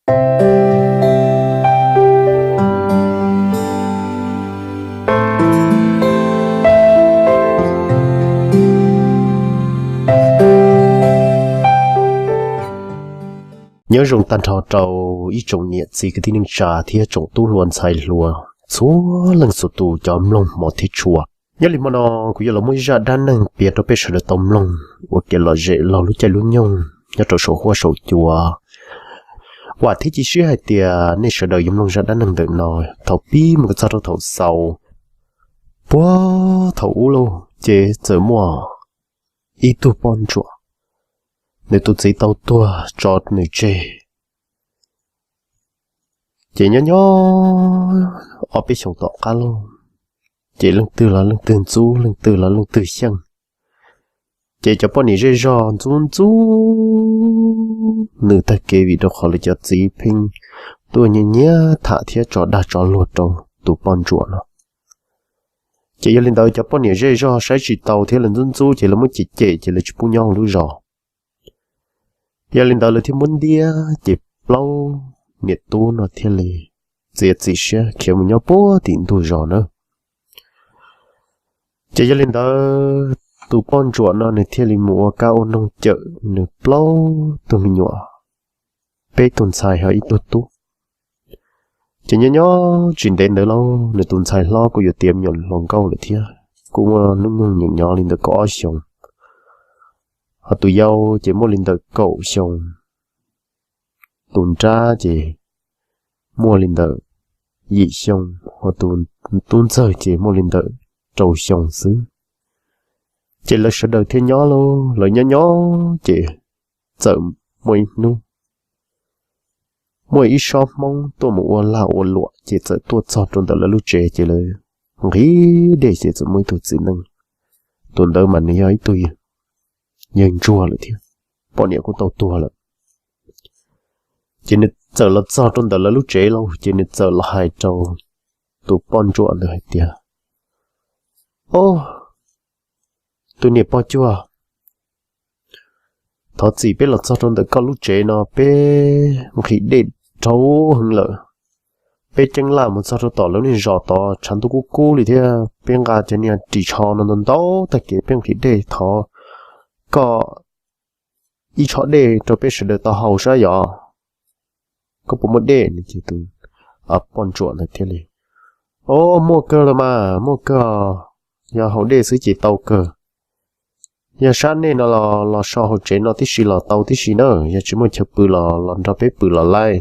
Nyob zoo tag nrho rau ib tsoom niam txiv kwv tij neej tsa thiab tsoom tub hluas ntxhais hluas txhua leej txhua tus cov mloog hmov thiab tshua. Nyob li hmo no kuv yuav los muaj ib zaj dab neeg piav rau peb sawv daws tau mloog ua kev lom zem laug lub caij lub nyoog nyob rau saum huab saum cua. Vam thiab cia siab hais tias nej sawv daws yuav mloog zaj dab neeg ntawm no thaum pib mus txog rau thaum xaus. Puag thaum ub lauj ces txawm muaj ib tug poj ntsuam, nws tus txiv tau tuag tso nws tseg. Ces nyob nyob ob peb xyoos tom qab lauj, ces leej twg los leej twg ntxub, leej twg los leej twg xyeej. Ces cov poj niam zej zog ntxub ntxub nws tag kev vim rau qhov lawv cov txiv pheej tuaj nyiag nyiag tham thiab tso dag tso luag rau tus poj ntsuam no. Ces yog li ntawd cov poj niam zej zog saib tsis taus thiab lawv ntxub ntxub ces lawv muab cem cem ces lawv tsis pub nyob hauv lub zos. Yog li ntawd lawv thiaj muab ntiab ces plaub niam tub no thiaj li txiav txim siab khiav mus nyob puag tim ntug zos na. Ces yog li ntawd tus poj ntsuam no nws thiaj li mus ua kab ua noog cawm nws plaub tug me nyuam, peb tug ntxhais ho ib tug tub. Ces nyob nyob tsis ntev ntawd lauj nws tus ntxhais hlob kuj yuav tiav me nyuam hluas nkauj lawm thiab, kuj muaj hnub nyoog nyob li ntawm kaum ob xyoos, ho tus yau ces muaj li ntawm kaum xyoo, tus nrab ces muaj li ntawm yim xyoo, ho tus tub ntxawg ces muaj li ntawm rau xyoo xwb. Ces lawv sawv daws thiaj nyob lauj, lawv nyob nyob ces txawm muaj ib hnub muaj ib sob Hmoob tuaj mus ua lag ua luam ces txawm tuaj txog rau ntawm lawv lub tsev ces lawv nqhis dej ces txawm muaj ib tug txiv neej, tus ntawd mas nws yog ib tug yawg ntsuag lawm thiab, poj niam kuj tau tuag lawm. Ces nws txawm los txog rau ntawm lawv lub tsev lauj ces nws txawm los hais rau tus poj ntsuam ntawd hais tias, Au, tus niam pog cuag, thov txim peb los txog rau ntawm koj lub tsev no peb nqhis dej dhau heev lawm. Peb ceeb laj mus txog rau tom lawv niag zos tod tshav ntuj kub kub li thiab peb nqa cov niag ris tsho no ntau ntau tag kev peb nqhis dej, thov koj ib tsho dej rau peb sawv daws tau haus saib yog koj puas muaj dej. Ces tus poj ntsuam ntawd thiaj li, Au, muaj kawg los mas, muaj kawg, yog haus dej xwb ces tau kawg. Yog sab nej no los los so hauv tsev no tib si los tau tib si na, yog tsis muaj chaw pw los los nrog peb pw los laij.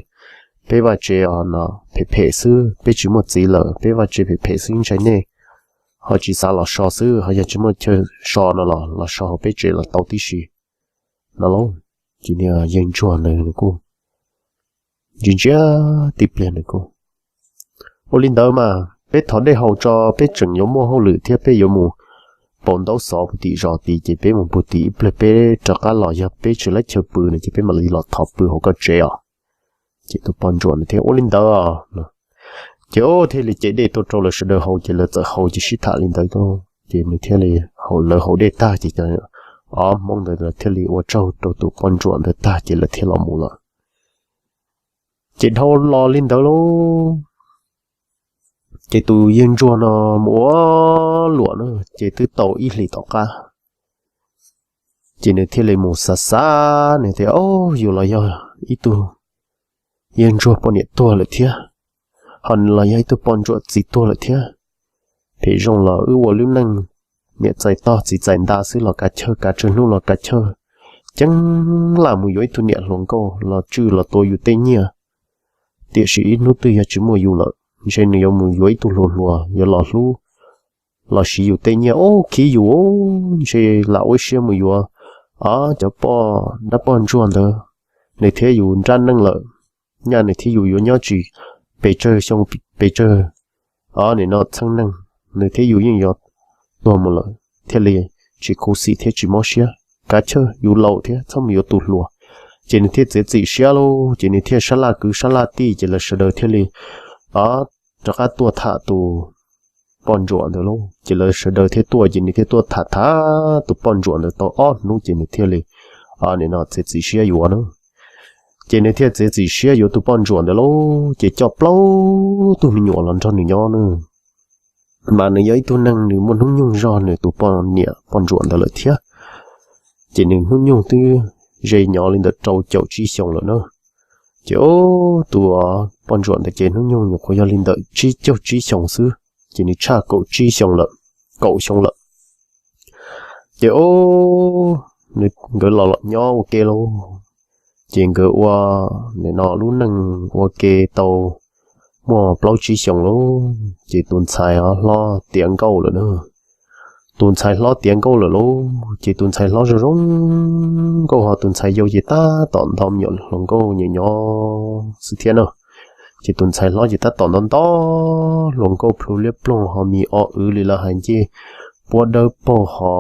Peb vaj tsev os no phem phem xwb, peb tsis muaj txiv lawm, peb vaj tsev phem phem xwb ntshai nej ho tsis xav los so xwb, ho yog tsis muaj chaw so no los los so hauv peb tsev los tau tib si no lauj. Ces niag yawg ntsuag ntawd nws kuj ntsia ntsia tib pliag nws kuj, Ua li ntawd mas peb thov dej haus tso, peb tseem yuav muaj hauj lwm thiab peb yuav mus pauv ntaub xov puag tim zos tid, ces peb mus puag tim ib pliag peb rov qab los, yog peb tsis laib chaw pw no ces peb mam li los thov pw hauv koj tsev os. Ces tus poj ntsuam nws thiaj, Ua li ntawd os. Ces thiaj li cev dej tuaj rau lawv sawv daws haus, ces lawv txawm haus ces sib tham li ntawd tuaj, ces nws thiaj li, lawv haus dej tag ces ob Hmoob ntawd thiaj li ua tsaug rau tus poj ntsuam ntawd tag ces lawv thiaj los mus lawm. Ces dhau los li ntawd lauj, ces tus yawg ntsuag no mus ua luam na, ces twb tau ib hlis tom qab, ces nws thiaj li mus xav xav, nws tias, Au, yus los yog ib tug yawg ntsuag poj niam tuag lawm thiab, ho nws los yog ib tug poj ntsuam txiv tuag lawm thiab. Phem zoo los wb ua lub neej niam txais tog txiv txais nta xwb los kav chawj, kav tsawg hnub los kav chawj, ceeb laj mus yuav ib tug niam hluas nkauj los tswj los tua yus tej nyiaj. Tiam sis ib hnub twg yog tsis muaj yus lawm, ntshe nws yuav mus yuav ib tug hluas hluas yuav los hlub los siv yus tej nyiaj, ub, khib yus, ntshe lam ua siab mus yuav cov poj nrab poj ntsuag ntawd, nws thiab yus nrab neej lawm. Nyaj nws thiab yus yuav nyob tsis pes tsawg xyoo, pes tsawg, o, nim no txheej neeg, nws thiab yus yeej yuav tuag mus lawm, thiaj li tsis khuv xim thiab tsis mob siab. Kav chawj, yus laus thiab, txhob mus yuav tus hluas. Ces nws thiaj txiav txim siab lauj, ces nws thiaj sab laj kwv sab laj tij, ces lawv sawv daws thiaj li, o, rov qab tuaj tham tus poj ntsuam ntawd lauj. Ces lawv sawv daws thiaj tuaj, ces nws thiaj tuaj tham tham tus poj ntsuam ntawd tau ob hnub, ces nws thiaj li, o, nim no txiav txim siab yuav na. Ces nws thiaj txiav txim siab yuav tus poj ntsuam ntawd lauj, ces coj plaub tug me nyuam los nrog nws nyob na. Mas nws yog ib tug neeg nws muaj hnub nyoog zog nws tus poj niam poj ntsuam ntawd lawm thiab. Ces nws hnub nyoog twb ze nyob li ntawm rau caum tsib xyoos lawm na. Ces tus poj ntsuam ntawd ces hnub nyoog nyuam qhuav yog li ntawm tsib caug tsib xyoos xwb, ces nws tshaj kaum tsib xyoos lawm, kaum xyoo lawm. Ces nkawd los los nyob ua ke lauj, ces nkawd ua, nim no lub neej ua ke tau muaj plaub tsib xyoos lauj, ces tus ntxhais hlob tiav nkauj lawm na. Tus ntxhais hlob tiav nkauj lawm lauj, ces tus ntxhais hlob zoo zoo nkauj, ho tus ntxhais yau ces tab tom nto me nyuam hluas nkauj nyiam nyob xwb thiab na. Ces tus ntxhais hlob ces tab tom nto nto hluas nkauj plhu liab ploog ho mis o wv li lawv hais ncej puab dawb paug ho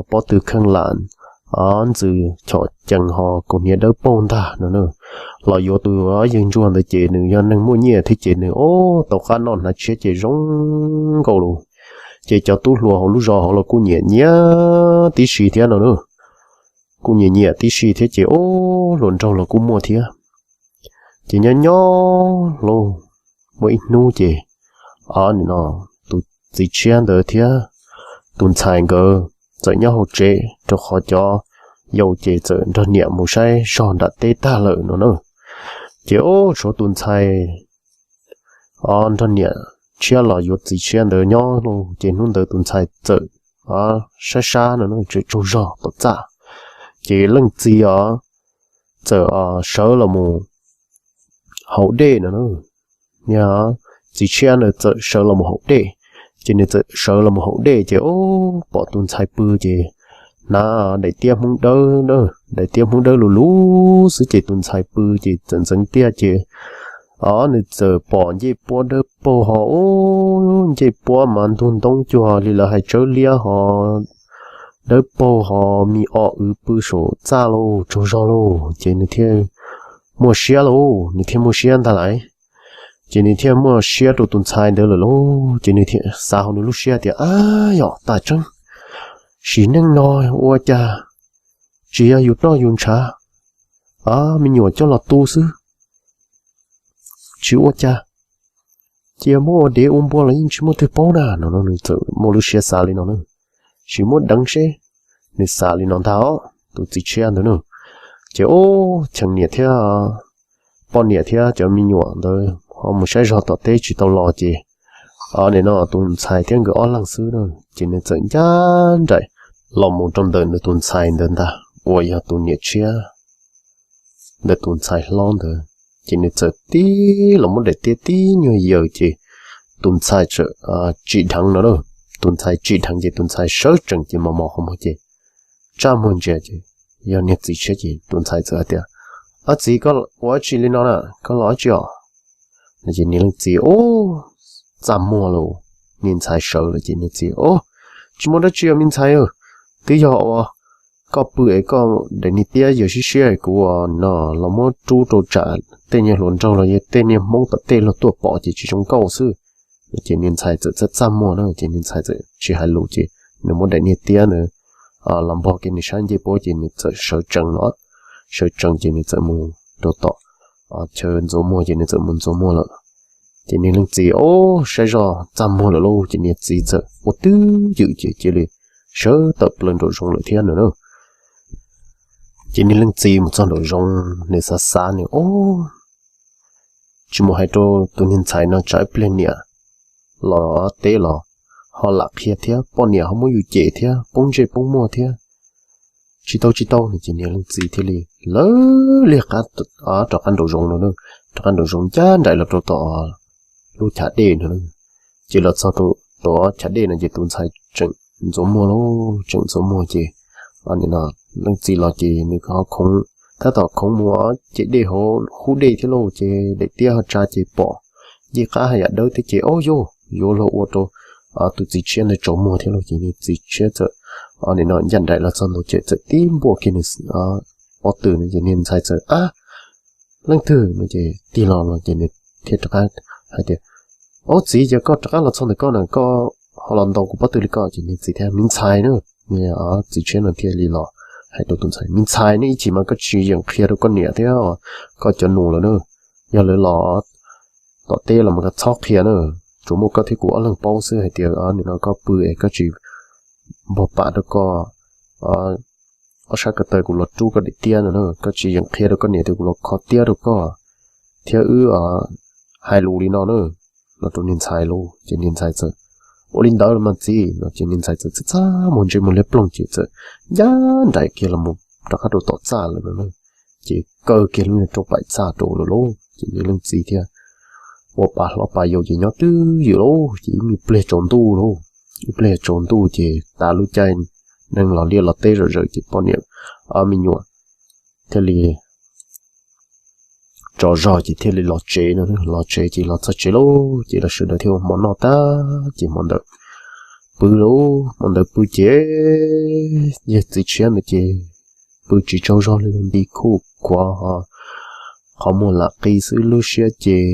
pob tw kheej lam ntxws chom cees ho kaus hniav dawb paug ntag no na. Los yuav tus yawg ntsuag ntawd ces nws yog neeg muaj nyiaj thiab ces nws ua tau qab noj hnav tshiab ces zoo nkauj lauj. Ces cov tub hluas hauv lub zos hauv los kuj nyiam nyiam tib si thiab no na. Kuj nyiam nyiam tib si thiab ces ua hluas nraug los kuj muaj thiab. Ces nyob nyob lauj, muaj ib hnub ces nim no tus txiv tshiab ntawd thiab tus ntxhais nkawd txawm nyob hauv tsev rau qhov cov yau ces txawm nrog niam mus saib zog nram teb tag lawm no na. Ces ua tshuav tus ntxhais nrog niam tshiab los yuav txiv tshiab ntawd nyob lauj, ces hnub ntawd tus ntxhais txawm sab sab no na, tseem tsaug zog tom txaj. Ces leej txiv os txawm sawv los mus haus dej no na. Niag txiv tshiab ntawd txawm sawv los mus haus dej. Ces nws txawm sawv los mus haus dej ces ua pom tus ntxhais pw ces hnav daim tiab hmoob dawb, daim tiab hmoob dawb lus lus xwb ces tus ntxhais pw ces txawm ntxeev tiag ces o nws txawm pom ncej puab dawb paug ho ua ncej puab mas ntug ntoob cuag li lawv hais tsawb liab ho dawb paug ho mis o wv pw saum txaj lauj, tsaug zog lauj. Ces nws thiaj muaj siab lauj, nws thiaj muaj siab ntag lauj. Ces nws thiaj muaj siab rau tus ntxhais ntawd lawm lauj. Ces nws thiaj xav hauv nws lub siab tias, ab yom, tas tseeb, sim neej no ua cas tsis yog yus noj yus ntshav, me nyuam coj los tu xwb, tsis ua cas, cia muab ua dev ua npua los yeej tsis muaj twg paub na no. Nws txawm muaj lub siab xav li no na, tsis muab deev seb, nws xav li no ntag os tus txiv tshiab ntawd na. Ces ub, cheem niam thiab poj niam thiab cov me nyuam ntawd ho mus saib zog tom teb tsis tau los ces nim no tus ntxhais thiab nkawd ob leeg xwb na. Ces nws txawm ncaj nraim los mus rau ntawm nws tus ntxhais ntawd ntag uas yog tus niam tshiab ntawm tus ntxhais hlob ntawd. Ces nws txawm tib los muab daim tiab tib nyuag yaws ces tus ntxhais txawm tsim dheev no, tus ntxhais tsim dheev ces tus ntxhais sawv tsees ces mos mos qhov muag ces txaj muag ntsia ces yog niag txiv tshiab ces tus ntxhais txawm hais tias, Ob txiv, koj ua dab tsi li no na, koj los dab tsi os? Ces niag leej txiv, Ub, txaj muag lauj. Niag ntxhais sawv lawm ces niag txiv, Ub, tsis muaj dab tsi os me ntxhais, twb yog ua koj pw es koj daim niag tiab yaws siab siab kuv no los muab rub rau tsam tej niag hluas nraug los yog tej niag hmoob tom tej luag tuaj pom ces tsis zoo nkauj xwb. Ces niag ntxhais txawm txaj txaj muag na ces niag ntxhais txawm tsis hais lus ces nws muab daim niag tiab ntawd los npog kiag nws sab ncej puab ces nws txawm sawv tsees no, sawv tsees ces nws txawm mus rau tom chaw ntxuav muag ces nws txawm mus ntxuav muag lawm. Ces niag leej txiv, Ub, saib zog txaj muag lawm lauj. Ces niag txiv txawm ua twj ywm ces cia li sawv tawm plaws nraum zoov lawm thiab no na. Ces niag leej txiv mus txog nraum zoov nws xav xav nws, Ub, tsis mus hais rau tus niag ntxhais no tsam ib pliag niam los teb los ho lam qhia thiab poj niam ho muab yus cem thiab poob ntsej poob muag thiab. Tsis tau, tsis tau no ces niag leej txiv thiaj li lawv liag rov qab nraum zoov no, rov qab nraum zoov ncaj nraim los rau tom lub chav dej no. Ces los txog rau chav dej no ces tus ntxhais tseem ntxuav muag lauj, tseem ntxuav muag ces nim no leej txiv los ces nws ho khoov, tab tom khoov mus cem dej hauv hub dej thiab lauj, ces daim tiab ho tsa ces pom ncej qab haj yam dawb thiab ces, Ob, yuav, yuav luag ua rau tus txiv tshiab ntawd tsaus muag thiab lauj. Ces niag txiv tshiab txawm nim no ncaj nraim los txog ntua ces txawm tib npuaj kiag nws pob tw no ces niag ntxhais txawm, Ab, leej twg no ces tig los los ces nws thiaj rov qab hais tias, Ob txiv, ces koj rov qab los txog ntawm koj na, koj ho los ntaus kuv pob tw li koj? Ces niag txiv thiaj, Me ntxhais na. Txiv tshiab no thiaj li los hais rau tus ntxhais, me ntxhais, neb ib chim mas koj tsis yeem qhia rau koj niam thiab koj cov nus lawm na. Yog lawv los tom teb los mas koj txhob qhia na, tsuas muaj koj thiab kuv ob leeg paub xwb hais tias nim no koj pw es koj tsis npog pam rau koj ob sab ko taw kuv los rub koj daim tiab no na, koj tsis yeem qhia rau koj niam tias kuv los kho tiab rau koj thiab wb hais lus li no na, no rau niag ntxhais lauj. Ces niag ntxhais txawm, ua li ntawd los mas txiv no. Ces niag ntxhais txawm txaj txaj muag ntsej muag liab ploog ces txawm ncaj nraim kiag los mus rov qab rau tom txaj lawm no na. Ces kaw kiag lub niag rooj paim txaj rau lawm lauj. Ces niag leej txiv thiaj ua pa hlob pa yau ces nyob twj ywm lauj. Ces ib me pliag tsaus ntuj lauj, ib pliag tsaus ntuj ces tas lub caij neeg los liaj los teb zom zaws ces poj niam, ob me nyuam thiaj li tsaug zog ces thiaj li los tsev no, los tsev ces los txog tsev lauj ces lawv sawv daws thiaj ua hmo noj tag ces hmo ntawd pw lauj, hmo ntawd pw ces yawg txiv tshiab ntawd ces pw tsis tsaug zog li, nti khuj khuav, qhov muag lam qi xwb, lub siab ces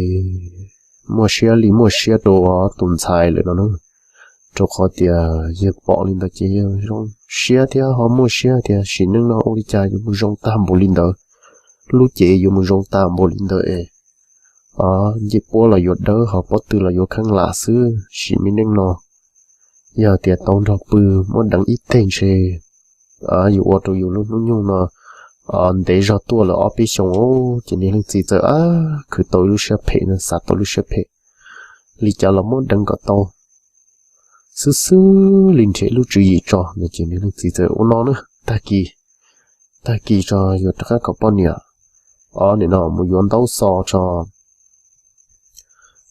muaj siab li muaj siab rau tus ntxhais lawm no na. Rau qhov tias yawg pom li ntawd ces yawg zoo siab thiab ho muaj siab tias sim neej no ua li cas yuav mus zoo tag npaum li ntawd, lub cev yuav mus zoo tag npaum li ntawd es ncej puab los yuav dawb ho pob tw los yuav kheeb lam xwb. Sim me neej no yog tias tau nrog pw muab deev ib teg ntshe yuav ua rau yus lub hnub nyoog no ntev zog tuaj lawm ob peb xyoos. Ces niag leej txiv txawm khwv tau ib lub siab phem no, xav tau lub siab phem, li cas los muab deev kom tau xwb xwb li nrhiav lub tswv yim tso no. Ces niag leej txiv txawm ua no na, tag kis, tag kis tso yuav rov qab kom poj niam, o nim no mus yuav ntaub xo tso,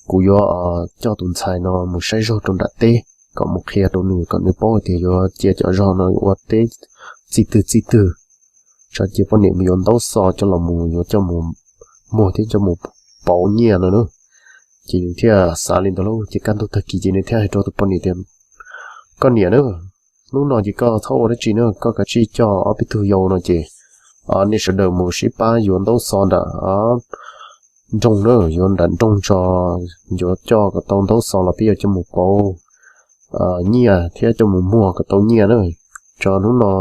kuv yuav coj tus ntxhais no mus saib zog rau nram teb kom mus qhia rau nws kom nws paub tias yuav cia cov zog no ua teb txij twg txij twg. Tso cia poj niam mus yuav ntaub xo coj los mus yuav coj mus muag thiab coj mus pauv nyiaj no na. Ces nws thiaj xav li ntawd lauj. Ces kaj ntug tag kis ces nws thiaj hais rau tus poj niam tias, koj niam na, hnub no ces koj txhob ua dab tsi na, koj kav tsij coj ob peb tug yau no ces nej sawv daws mus sib pab yuav ntaub xo nram nroog na, yuav nram nroog tso, yuav coj kom tau ntaub xo los peb yuav coj mus pauv nyiaj thiab coj mus muag kom tau nyiaj na. Tso hnub no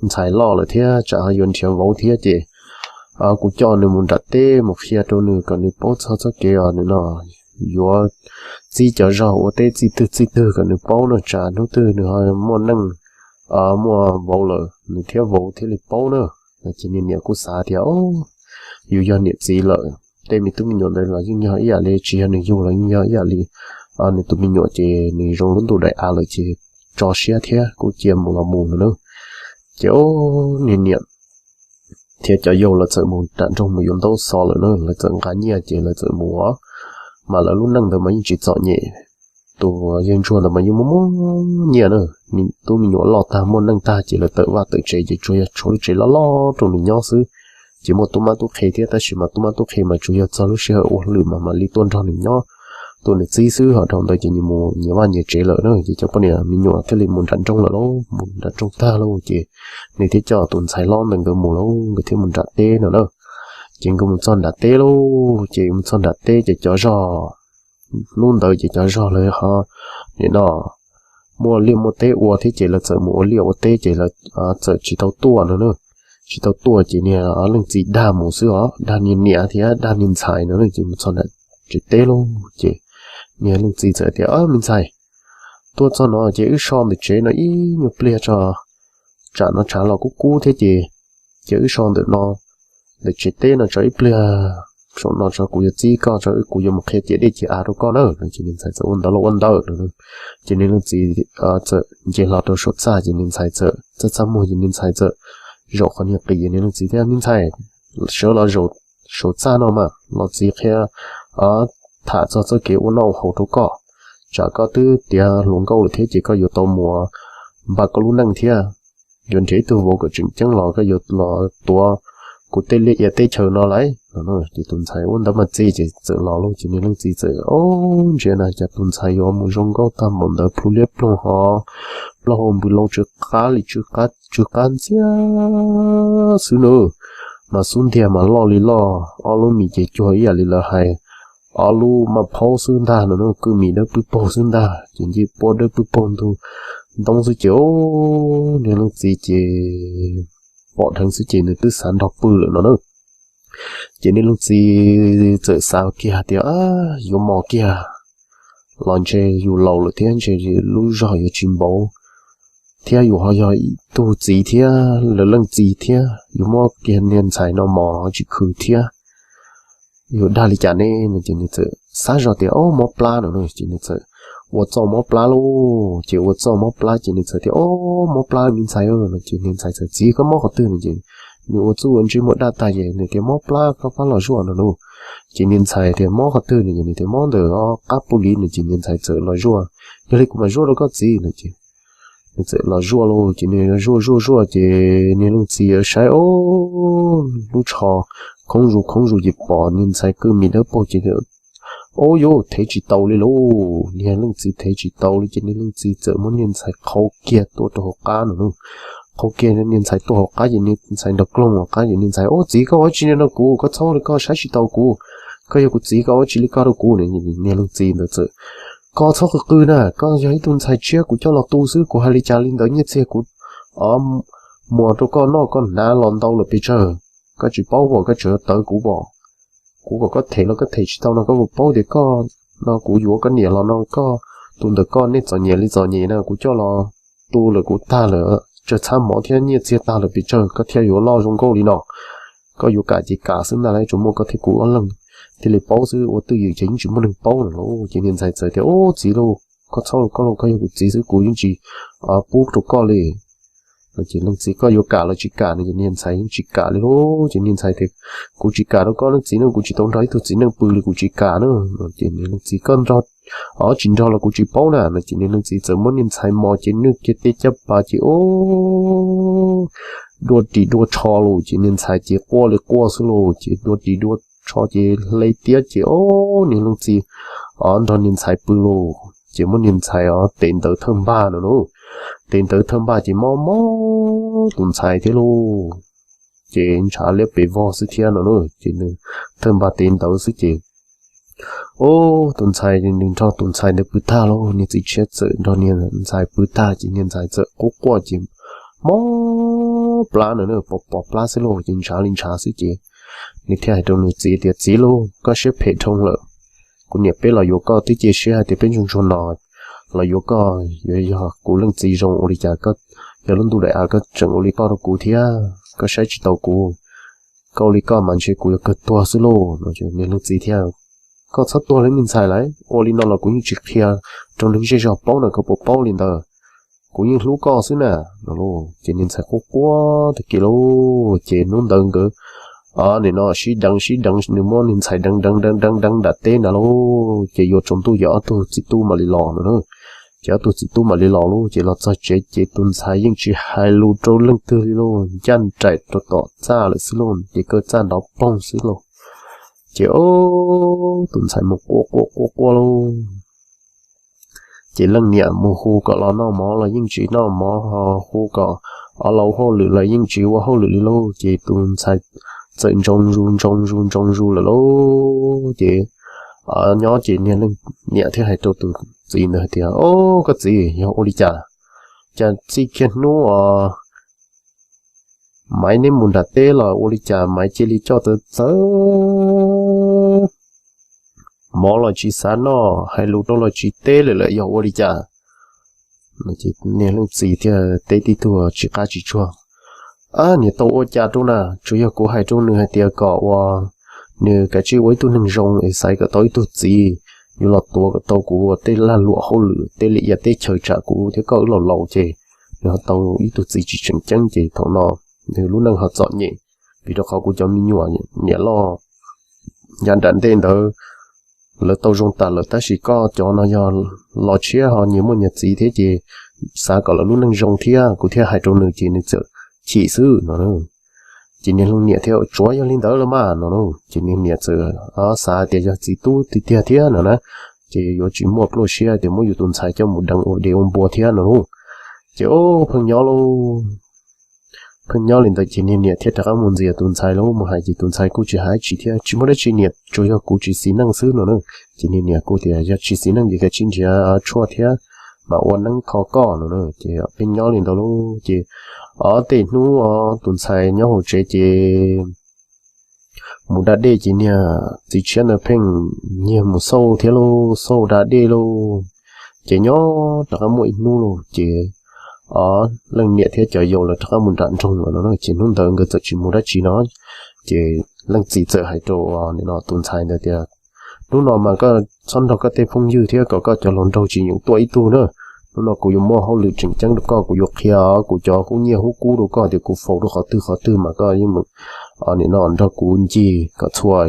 ntxhais loj lawm thiab tsam ho yuav nrhiav vauv thiab ces kuv coj nws mus nram teb mus qhia rau nws kom nws paub txog txoj kev os, nws no yuav txib cov zog ua teb txij twg txij twg kom nws paub no, tsam hnub twg nws ho muaj neej muaj vauv lawm nws thiab vauv thiaj li paub na. Ces niag niam kuj xav tias, o, yus yog niam txiv lawm, tej me tub me nyuam ntawd los yeej yog ib yam li, tsis yog nws yug los yeej yog ib yam li nws tus me nyuam ces nws zoo lub ntuj daim av lawm ces tso siab thiab kuj cia mus los mus no na. Ces niag niam thiab cov yau lawv txawm mus nram nroog mus yuav ntaub xo lawm na, lawv txawm nqa nyiaj ces lawv txawm mus os. Mas lawv lub neej ntawd mas yeej tsis txom nyem, tus yawg ntsuag ntawd mas yeej muaj muaj nyiaj na. Tub me nyuam loj tag muaj neej tag ces lawv tawm vaj tawm tsev ces tsuas yog tshuav lub tsev loj loj rau nws nyob xwb. Ces muaj tub mab tub qhe thiab tab sis mas tub mab tub qhe mas tsuas yog txog lub sij hawm ua hauj lwm mas mam li tuaj nrog nws nyob, tuaj nws txib xwb, ho dhau ntawd ces nws mus nyias vaj nyias tsev lawm na. Ces cov poj niam me nyuam thiaj li mus nram nroog lawm lauj, mus nram nroog tag lauj ces nws thiaj coj tus ntxhais hlob ntawd nkawd mus lauj, nkawd thiaj mus nram teb no na. Ces nkawd mus txog nram teb lauj, ces mus txog nram teb ces cov zog, hnub ntawd ces cov zog lawv ho nim no muaj liaj muaj teb ua thiab ces lawv txawm mus ua liaj ua teb ces lawv txawm tsis tau tuaj no na. Tsis tau tuaj ces niag leej txiv dag mus xwb os, dag niag niam thiab dag niag ntxhais no na. Ces mus txog nram tsev teb lauj ces niag leej txiv txawm tias, me ntxhais, tuaj txog no ces wb so ntawm tsev no ib nyuag pliag tso, tsam no tshav los kub kub thiab ces, ces wb so ntawm no, ntawm tsev teb no tso ib pliag, saum no tso kuv yuav txib koj tso, kuv yuav mus qhia ciam dej ciam av rau koj na. Ces niag ntxhais txawm ua ntawd los ua ntawd no. Ces niag leej txiv txawm nce hlo rau saum txaj ces niag ntxhais txawm txaj txaj muag ces niag ntxhais txawm zaum qhov niag qis ces niag leej txiv thiaj, me ntxhais, sawv los zaum saum txaj no mas los txiv qhia tham txog txoj kev ua noj ua haus rau koj, tsam koj twb tiav hluas nkauj lawm thiab ces koj yuav tau mus npaj koj lub neej thiab yuav nrhiav ib tug vauv kom tseem ceeb los koj yuav los tuav kuv tej liaj ia teb chaws no lauj. Ces tus ntxhais ua ntawd mas txiv ces txawm los lauj ces niag leej txiv txawm, o, ntsia na cas tus ntxhais yuav mus zoo nkauj tag npaum ntawd, plhu liab ploog ho plaub hau npws loo tsw qab li tsw qab ntxiag xwb na. Mas xub ntiag mas loj li loj, ob lub mis ces cuag ib yam li lawv hais ob lub maj phaub xwb ntag no, kwj mis dawb pwb paug xwb ntag ces ncej puab dawb pwb paug ntug ntoo xwb ces, o, niag leej txiv ces pom dheev xwb ces nws twb xav nrog pw lawm no na. Ces niag leej txiv txawm xav kiag tias, yuav mos kiag los ntshe yus laus lawm thiab ntshe lub zog yuav tsis npaum, thiab yus ho yog ib tug txiv thiab lawv leej txiv thiab, yus muab kiag niag ntxhais no mos tsis khwv thiab, yus dag li cas ne no. Ces nws txawm xav zoj tias, o, mob plab no no. Ces nws txawm ua txuj mob plab lauj. Ces ua txuj mob plab ces nws txawm tias, o, mob plab me ntxhais no. Ces niag ntxhais txawm, txiv, koj mob qhov twg no? Ces nws ua txuj ua ntsis muag daj tag ces nws tias, mob plab, koj pab los zuaj no no. Ces niag ntxhais tias, mob qhov twg no? Ces nws tias, mob ntawm qab pub li no. Ces niag ntxhais txawm los zuaj, yog li kuv mam zuaj rau koj txiv no. Ces nws txawm los zuaj lauj. Ces nws zuaj zuaj zuaj ces niag leej txiv saib, o, lub tsho khoob zus khoob zus ces pom niag ntxhais kwj mis dawb paug ces, o, yuav thev tsis tau li lauj. Niag leej txiv thev tsis tau li ces niag leej txiv txawm muab niag ntxhais qhau kiag tuaj rau hauv qab no no. Qhau kiag niag ntxhais tuaj hauv qab ces niag ntxhais nrog kloog hauv qab ces niag ntxhais, o, txiv, koj ua tsi li no rau kuv? Koj txhob li koj, saib tsis taus kuv. Koj yog kuv txiv, koj ua tsi li koj rau kuv? Niag leej txiv ntawd txawm, koj txhob qw qw na, koj yog ib tug ntxhais tshiab kuv coj los tu xwb, kuv hais li cas li ntawd nyiaj txiag kuv muag rau koj noj koj hnav los ntau lawm pes tsawg. Koj tsis paub pom, koj tseem tawv kuv pom. Kuv kom koj them los koj them tsis tau no, koj puas paub tias koj no kuv yuav koj niam los no koj, tus ntawm koj nej txom nyem li txom nyem na, kuv coj los tu lawm kuv tag lawm, tsawg txhab mov thiab nyiaj txiag tag lawm pes tsawg, koj thiaj yuav loj zoo nkauj li no. Koj yuav kam ces kam xwb ntag lauj, tsuas muaj koj thiab kuv ob leeg thiaj li paub xwb, ua twj ywm ces yeej tsis muaj neeg paub no lauj. Ces niag ntxhais txawm tias, ub, txiv lauj, koj txhob lauj, koj lauj, koj yog kuv txiv xwb, kuv yeej tsis pub rau koj li. Ces leej txiv, koj yuav kam los tsis kam no? Ces niag ntxhais yeej tsis kam li lauj. Ces niag ntxhais tias, kuv tsis kam rau koj leej txiv no, kuv tsis tau nrog ib tug txiv neej pw li, kuv tsis kam na. Ces niag leej txiv, koj nrog, o, tsis nrog los kuv tsis paub na no. Ces niag leej txiv txawm muab niag ntxhais mos ces nwj kiag tej caj pas ces, o, dua ris dua tsho lauj. Ces niag ntxhais ces quaj li quaj xwb lauj. Ces dua ris dua tsho ces hle tiab ces, o, niag leej txiv, o, nrog niag ntxhais pw lauj. Ces muab niag ntxhais, o, tes ntawv thawj npag no na. Tes ntawv thawj npag ces mob mob tus ntxhais thiab lauj. Ces ntshav liab pes vog xwb thiab no na. Ces nws thawj npag tes ntawv xwb ces, o, tus ntxhais, nws nrog tus ntxhais ntawd pw tag lauj, niag txiv tshiab txawm nrog niag ntxhais pw tag ces niag ntxhais txawm quaj quaj ces mob plab no na, pos pos plab xwb lauj. Ces ntshav li ntshav xwb ces nws thiaj hais rau nws txiv tias, txiv lauj, koj siab phem dhau lawm. Kuv niam peb los yuav koj twb cia siab hais tias peb ntsuag ntsuag no los yuav koj, yuav yog kuv leej txiv zoo ua li cas koj, yog lub ntuj daim av koj tseem ua li koj rau kuv thiab, koj saib tsis taus kuv. Koj ua li koj mas ntshe kuv yuav kawg tuag xwb lauj no. Niag leej txiv thiaj, koj txhob tuag li me ntxhais lauj, ua li no los kuv yeej tsis qhia rau neeg zej zog paub no, koj puas paub li ntawd? Kuv yeej hlub koj xwb na no lauj. Ces niag ntxhais quaj quaj tag kis lauj. Ces hnub ntawd nkawd, o, nim no sib deev sib deev, nws muab niag ntxhais deev deev deev deev deev nram teb ntag lauj. Ces yuav tsaus ntuj ces ob tug txiv tub mam li los no na. Ces ob tug txiv tub mam li los lauj. Ces los txog tsev ces tus ntxhais yeej tsis hais lus rau leej twg li lauj, ncaj nraim rau tom txaj lawm xwb lauj, ces kaw txaj nrov poog xwb lauj. Ces, o, tus ntxhais mus quaj quaj quaj quaj lauj. Ces leej niam mus hu kom los noj mov los yeej tsis noj mov, ho hu kom los ua hauj lwm los yeej tsis ua hauj lwm li lauj. Ces tus ntxhais txawm ntsoov zus ntsoov zus ntsoov zus lawm lauj. Ces nyob ces niag leej niam thiaj hais rau tus txiv ntawd hais tias, o, koj txiv, yog ua li cas, cas txij kiag hnub os maiv neb mus nram teb los ua li cas maiv cia li coj txawv txawv mov los tsis xav noj, hais lus rau los tsis teb lawm, yog ua li cas? Niag leej txiv thiaj teb tib tug tsis qab tsis tsuag, niam tau ua cas rau na, tsuas yog kuv hais rau nws hais tias kom uas nws kav tsij ua ib tug neeg zoo es xaiv kom tau ib tug txiv yuav los tuav kom tau kuv ua tej lag luam hauj lwm, tej liam ia teb chaws tsam kuv thiab koj wb laus laus ces nws ho tau ib tug txiv tsis tseem ceeb ces thaum no nws lub neej ho txom nyem, vim rau qhov kuv cov me nyuam niam loj yav nram ntej ntawd lawv tau zoo tas lawm, tab sis koj cov no yog los tshiab ho nyias muaj nyias txiv thiab ces xav kom lawv lub neej zoo thiab, kuv thiaj hais rau nws ces nws txawm chim xwb no. Ces niag leej niam thiaj, tsuav yog li ntawd los mas no. Ces niag niam txawm xav tias yog txiv tub tiag tiag thiab no na, ces yuav tsis muaj pluaj siab tias muab yus tus ntxhais coj mus deev ua dev ua npua thiab no lauj. Ces pheej nyob lauj, pheej nyob li ntawd ces niag niam thiaj rov qab mus ntxias tus ntxhais lauj, mus hais ces tus ntxhais kuj tsis hais tsis thiab, tsis muaj dab tsi niam, tsuas yog kuv tsis xis neej xwb no na. Ces niag niam kuj tias yog tsis xis neej ces kav tsij nrhiav tshuaj thiab mam ua neeb kho koj no. Ces pheej nyob li ntawd lauj. Ces ob tej hnub os tus ntxhais nyob hauv tsev ces mus da dej ces niag txiv tshiab ntawd pheej nyiag mus xauj thiab lauj, xauj da dej lauj. Ces nyob rov qab muaj ib hnub lauj ces ob leej niam thiab cov yau lawv rov qab mus nram nroog lawm no. Ces hnub ntawd nkawd txawm tsis mus dab tsi no. Ces leej txiv txawm hais rau tus ntxhais ntawd tias, hnub no mas koj txhob nrog koj tej phooj ywg thiab kom koj cov hluas nraug tsis yeem tuaj ib tug na. Hnub no kuv yuav muaj hauj lwm tseem ceeb rau koj, kuv yuav qhia kuv cov hub nyiaj hub kub rau koj tias kuv faus rau qhov twg qhov twg mas koj yeej nim no nrog kuv ncig kom txhua,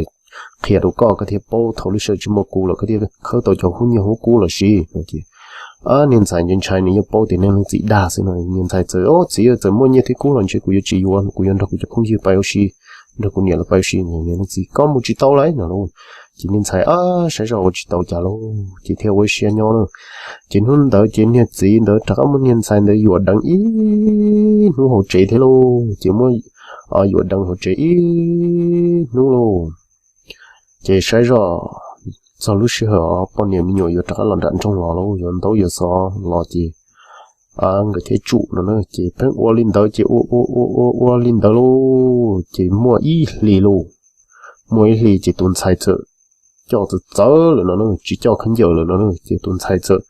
qhia rau koj, koj thiaj paub. Thaum lub sij hawm tsis muaj kuv los koj thiaj khawb tau cov hub nyiaj hub kub los sis. Niag ntxhais ntshai ntshai, nws yeej paub tias nws leej txiv dag xwb no. Niag ntxhais txawm, o txiv, txawm muaj nyiaj thiab kub los ntshe kuv yuav tsis yuav, kuv yuav nrog kuv cov phooj ywg pais ua si, nrog kuv niam lawv pais ua si. Niag leej txiv, koj mus tsis tau lauj no. Ces niag ntxhais saib zoj ua tsis tau cas lauj ces thiaj ua ib siab nyob na. Ces hnub ntawd ces niag txiv ntawd rov qab muab niag ntxhais ntawd yuam deev ib hnub hauv tsev thiab lauj. Ces muab yuam deev hauv tsev ib hnub lauj. Ces saib zoj txog lub sij hawm poj niam me nyuam yuav rov qab los nram nroog los lauj, yuav ntaub yuav xov los ces nkawd thiaj tsum no na. Ces pheej ua li ntawd ces ua ua ua ua ua li ntawd lauj ces muaj ib hlis lauj, muaj ib hlis ces tus ntxhais txawm coj txawv txawv lawm no na, tsis coj khaub ncaws lawm no na. Ces tus ntxhais txawm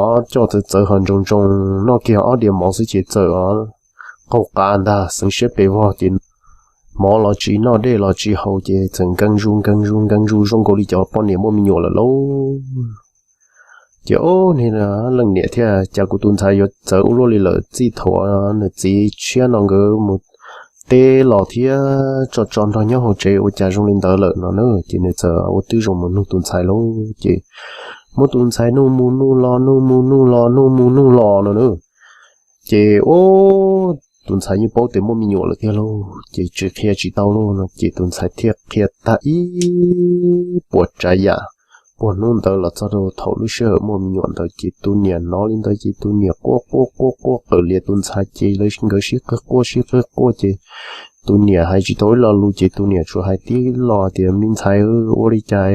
coj txawv txawv ho ntsoov ntsoov noj kiag ob diav mov xwb ces txawm qaug qav ntag, xeev siab pes vog ces mov los tsis noj dej los tsis haus ces txawm nkees zus nkees zus nkees zus zoo nkaus li cov poj niam muaj me nyuam lawm lauj. Ces o, niag leej niam thiaj, cas kuv tus ntxhais yuav txawv ua luaj li lawm, txij thaum nws txiv tshiab no nkawd mus teb los thiab tso tso nrog nyob hauv tsev ua cas zoo li ntawd lawm no na. Ces nws txawm ua twb zoo mus nug tus ntxhais lauj. Ces muab tus ntxhais nug mus nug los nug mus nug los nug mus nug los no na. Ces o, tus ntxhais yeej paub tias muaj me nyuam lawm tiag lauj, ces tsis qhia tsis tau lauj no. Ces tus ntxhais thiaj qhia tag ib puas tsav yam puag hnub ntawd los txog rau thaum lub sij hawm muaj me nyuam ntawd. Ces tus niam hnov li ntawd ces tus niam quaj quaj quaj quaj qawm lias tus ntxhais ces nkawd sib qawg quaj sib qawg quaj ces tus niam hais tsis tau ib lo lus ces tus niam tsuas hais tib lo tias, me ntxhais, ua li cas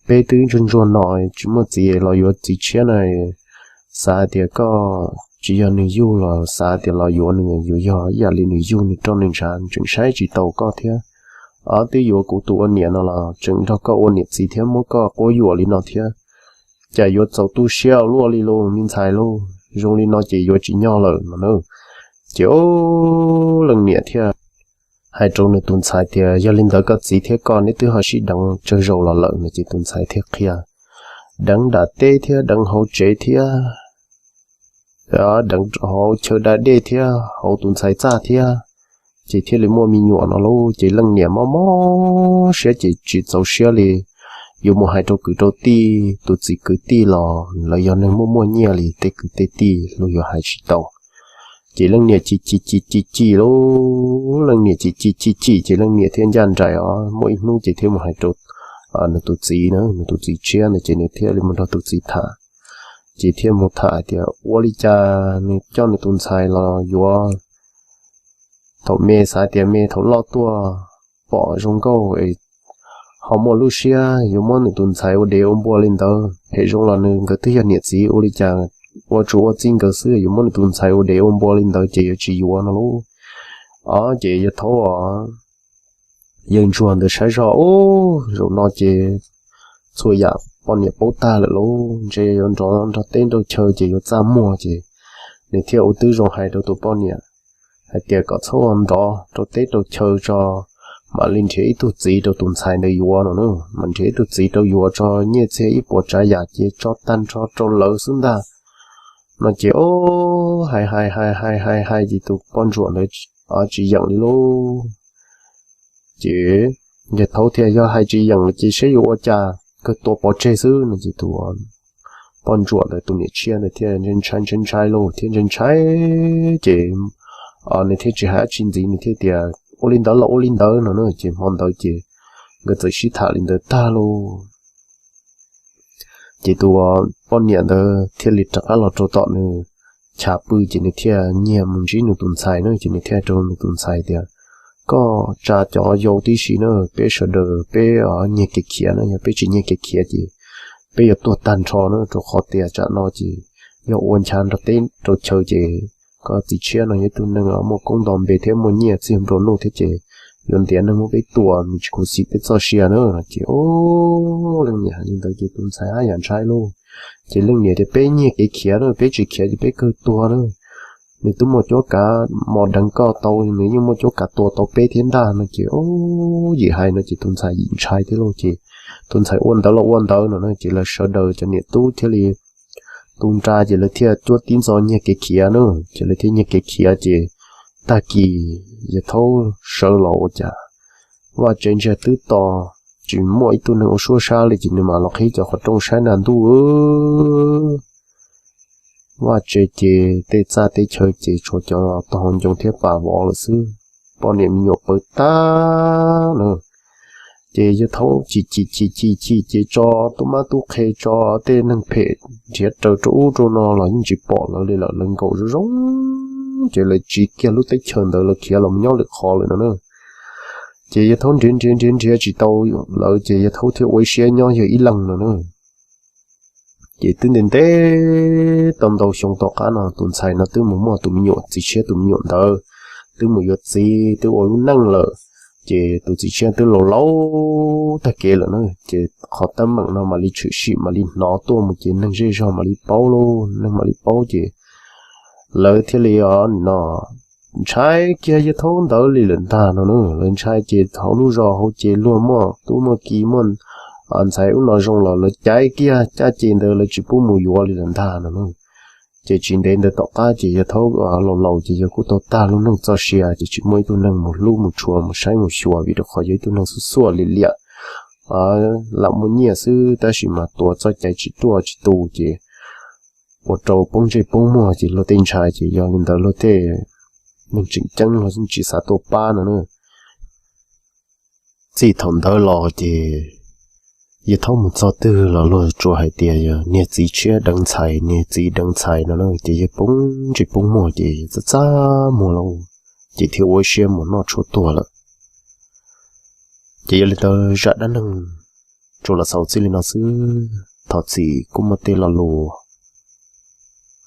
peb twb ntsuag ntsuag no tsis muaj txiv los yuav txiv tshiab na, xav tias koj tsis yog nws yug los xav tias los yuav nws, yuav yog ib yam li nws yug, nws roj nws ntshav, tseem saib tsis taus koj thiab. Twb yuav kuv tus ua niam no los tseem nrog koj ua niam txiv thiab muab koj quab yuam li no thiab, cas yuav txaus tu siab ua luaj li lauj me ntxhais lauj, zoo li no ces yuav tsis nyog lawm no na. Ces o, leej niam thiaj hais rau nws tus ntxhais tias, yog li ntawd koj txiv thiab koj neb twb ho sib deev tsawg zaus los lawm no. Ces tus ntxhais thiaj qhia, deev nram teb thiab deev hauv tsev thiab, deev hauv chaw da dej thiab hauv tus ntxhais txaj thiab, ces thiaj li muaj me nyuam no lauj. Ces leej niam mob mob siab ces tsis txaus siab li yuav mus hais rau kwv rau tij, tus txiv kwv tij los lawv yog neeg muaj muaj nyiaj li, tej kwv tej tij luag yuav hais tsis tau. Ces leej niam chim chim chim chim chim lauj, leej niam chim chim chim chim ces leej niam thiaj ncaj nraim os, muaj ib hnub ces thiaj mus hais rau nws tus txiv na, nws tus txiv tshiab ntawd ces nws thiaj li mus nrog tus txiv tham. Ces thiaj mus tham hais tias ua li cas nws coj nws tus ntxhais los yuav thaum me, xav tias me thaum loj tuaj pom zoo nkauj es ho muaj lub siab yuav muab nws tus ntxhais ua dev ua npua li ntawd. Phem zoo los nws nkawd twb yog niam txiv, ua li cas ua tsuas ua txij nkawd xwb yuav muab nws tus ntxhais ua dev ua npua li ntawd ces yuav tsis yuav no lauj. Os, ces yawg thaub os, yawg ntsuag ntawd saib zoj, ub, zaum no ces txhua yam poj niam paub tag lawm lauj, ntshe yuav nrov nrog teb nrog chaw ces yuav txaj muag. Ces nws thiaj ua twb zoo hais rau tus poj niam hais tias kom txhob nrov rau teb rau chaw tso, mam li nrhiav ib tug txiv rau tus ntxhais ntawd yuav no na, mam nrhiav ib tug txiv rau yuav tso, nyiaj txiag ib puas tsav yam ces tso tag nrho rau lawv xwb ntag no. Ces o, hais hais hais hais hais hais ces tus poj ntsuam ntawd tsis yeem li lauj. Ces yawg thaub thiaj, yog hais tsis yeem ces saib yuav ua cas, kawg tua pov tseg xwb no. Ces tus poj ntsuam ntawd tus niam tshiab ntawd thiaj ntshai ntshai ntshai lauj, thiaj ntshai ntshai ces nws thiaj tsis hais dab tsi ntxiv, nws thiaj tias ua li ntawd los ua li ntawd no na. Ces hmo ntawd ces nkawd txawm sib tham li ntawd tag lauj. Ces tus poj niam ntawd thiaj li rov qab los rau tom nws chav pw, ces nws thiaj nyiag mus ntsib nws tus ntxhais na. Ces nws thiaj rau nws tus ntxhais tias, koj tsa cov yau tib si na, peb sawv daws peb nyiag kev khiav na, yog peb tsis nyiag kev khiav ces peb yuav tuag tag nrho na, rau qhov tias tsam no ces yog ua ncha nrog teb rau chaw ces koj txiv tshiab no yog ib tug neeg muaj koob nto npe thiab muaj nyiaj txiag nplua nuj thiab ces yuav ntiav neeg muab peb tua, nws tsis khuv xim peb txoj sia na. Ces o, leej niam hais li ntawd ces tus ntxhais haj yam ntshai lauj. Ces leej niam tias peb nyiag kev khiav na, peb tsis khiav ces peb kawg tuag na. Nws twb muaj cuab kav mos deev koj tau, nws yeej muaj cuab kav tua tau peb thiab ntag no ces o, yim hais no ces tus ntxhais yim ntshai thiab lauj. Ces tus ntxhais ua ntawd los ua ntawd no na ces lawv sawv daws cov niam tub thiaj li tu nra ces lawv thiaj cuab tib ntxo nyiag kev khiav na. Ces lawv thiaj nyiag kev khiav ces tag kis yawg Thaub sawv los ua cas vaj tse ntsiag twb to, tsis muaj ib tug neeg ua suab sab li ces nws mam los qhib cov qhov rooj saib na ntuj vaj tse ces tej txaj teb chaw ces tshuav cov tog hau ncoo thiab pas vov lawm xwb. Poj niam me nyuam pawv tag na. Ces yawg Thaub chim chim chim chim chim ces tso tub mab tub qhe tso tej neeg phem nrhiav raws rau ub rau no los yeej tsis pom lawv li lawm, lawv nkaum zoo zoo ces lawv tsiv kiag lub teb chaws ntawd lawv khiav los nyob lwm qhov lawm no na. Ces yawg Thaub nrhiav nrhiav nrhiav nrhiav tsis tau lawv ces yawg Thaub thiaj ua ib siab nyob yawg ib leeg no na. Ces twb ntev ntev tau ntau xyoo tom qab no tus ntxhais no twb mus muaj tus me nyuam txiv tshiab tus me nyuam ntawd, twb mus yuav txiv twb ua lub neej lawm. Ces tus txiv tshiab twb laus laus tag kev lawm na ces qhov teeb meem no mam li tshwm sim mam li hnov tuaj mus ces neeg zej zog mam li paub lauj, neeg mam li paub ces lawv thiaj li o no ntshai kiag yawg Thaub ntawd li lawm ntag no na. Lawv ntshai ces hauv lub zos hauv ces luag muaj tub muaj ki muaj ntxhais ub no zoo los lawv caiv kiag caj ces ntawd lawv tsis pub mus yuav li lawm ntag no na. Ces tsis ntev ntawd tom qab ces yawg Thaub laus laus ces yawg kuj tau tag lub neej txoj sia ces tsis muaj ib tug neeg mus hlub mus tshua mus saib mus xyuas vim rau qhov yog ib tug neeg xuj xuaj liam liam lam muaj nyiaj xwb tab sis mas tuav txoj cai tsis ruaj tsis tu ces ua rau poob ntsej poob muag ces luag tej ntshai ces yog li ntawd luag tej neeg tseem ceeb luag tsis xav tuaj pab no na. Txij thaum ntawd los ces yawg Thaub mus txog twg los luag tsuas hais tias yog niag txiv tshiab deev ntxhais, niag txiv deev ntxhais no na ces yawg poob ntsej poob muag ces txaj txaj muag lauj, ces thiaj ua ib siab mus noj tshuaj tuag lawm. Ces yog li ntawd zaj dab neeg tsuas los xaus txij li no xwb, thov txim kuj muaj tej lo lus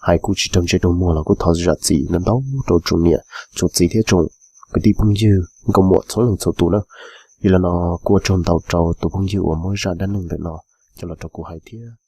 hais kuj tsis raug ntsej raug muag los kuj thov zam txim ntau ntau rau tsoom niam tsoom txiv thiab tsoom kwv tij phooj ywg nkauj muam txhua leej txhua tus na. Yog li no kuj ua tsaug ntau rau tus phooj ywg uas muab zaj dab neeg ntawm no coj los rau kuv hais thiab.